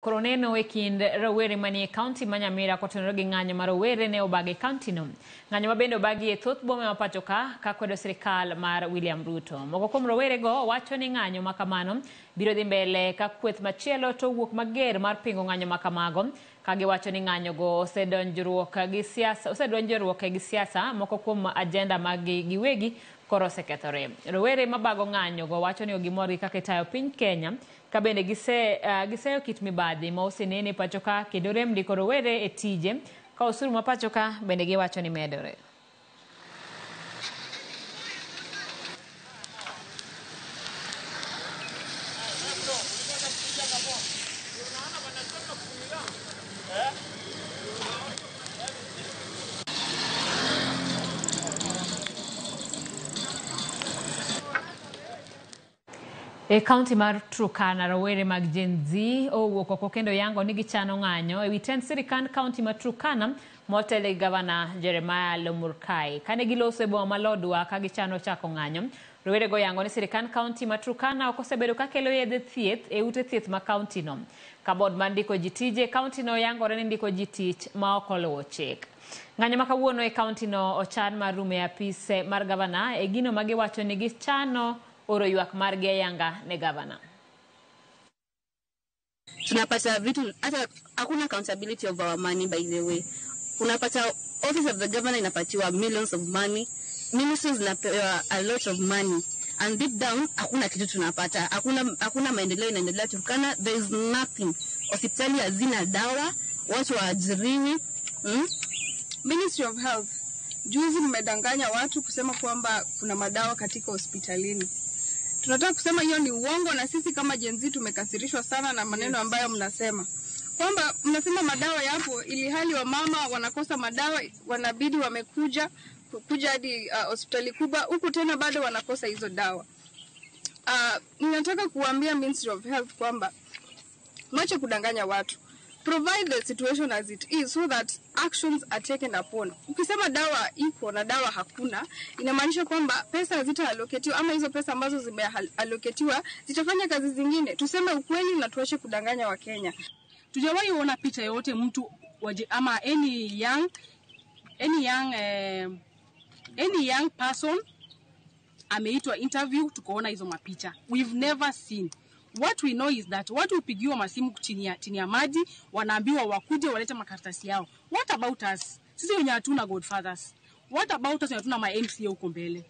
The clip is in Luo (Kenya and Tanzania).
Koro neno e kind rowere manie kaunti ma Nyamira kotenore gi ng'anyo ma rowere ne obago e kaunti no. Ng'anyo ma bende obagi e thoth bome ma pacho ka kakwedo sirikal mar William Ruto. Moko kuom rowere go wacho ni ng'anyo ma kamano biro dhi mbele ka kweth machielo to owuok mager mar pingo ng'anyo ma kamago ka giwacho ni ng'anyo go osedonjruok gi siasa, osedonjruok gi siasa moko kuom ajenda mag gi giwegi koro osekethore. Rowere mabago ng'anyo go wacho ni ok gimor gi kaka itayo piny Kenya ka bende giseyo kit mibadhi ma osenene pacho ka kendo rem ndiko rowere e tije ka osuru ma pacho ka bende giwacho ni medore. E kaunti mar Turkana, rowere mag Gen Z owuok oko kendo yango ni gichano ng'anyo ewi tend sirikand kaunti mar Turkana motelo gi gavana Jeremiah Lomurkai. Kane giloso e boma ma Lodwar ka gichano chako ng'anyo, rowere go yango ni sirikand kaunti ma Turkana ok osebedo ka kelo yedhe thieth e ute thieth ma kaunti no. Ka board mar ndiko ji tije e kaunti no yangore ni ndiko ji tich ma ok oluwo chik. Ng'anyo ma kawuono e kaunti no ochan mar rumo e apise mar gavana e gino ma giwacho ni gichano oro ywak margi ayanga ne gavana. Tunapata vitu hata hakuna accountability of our money. By the way, unapata office of the governor inapatiwa millions of money, ministries zinapewa a lot of money, and deep down hakuna kitu tunapata, hakuna maendeleo inaendelea Turkana. There is nothing. Hospitali hazina dawa, watu waajiriwi. Ministry of Health, juzi mmedanganya watu kusema kwamba kuna madawa katika hospitalini. Tunataka kusema hiyo ni uongo, na sisi kama Gen Z tumekasirishwa sana na maneno ambayo mnasema. Kwamba mnasema madawa yapo ili hali wamama wanakosa madawa, wanabidi wamekuja kuja hadi hospitali kubwa huku tena bado wanakosa hizo dawa. Ninataka kuambia Ministry of Health kwamba mwache kudanganya watu. Provide the situation as it is so that actions are taken upon. Ukisema dawa iko na dawa hakuna, inamaanisha kwamba pesa hazitaallocatiwa ama hizo pesa ambazo zimeallocatiwa zitafanya kazi zingine. Tuseme ukweli na tuache kudanganya Wakenya. Tujawahi ona picha yoyote mtu waje, ama any young person ameitwa interview tukaona hizo mapicha. We've never seen. What we know is that watu hupigiwa masimu chini ya maji, wanaambiwa wakuje walete makaratasi yao. What about us? Sisi wenye hatuna godfathers. What about us wenye hatuna ma MCA huko mbele?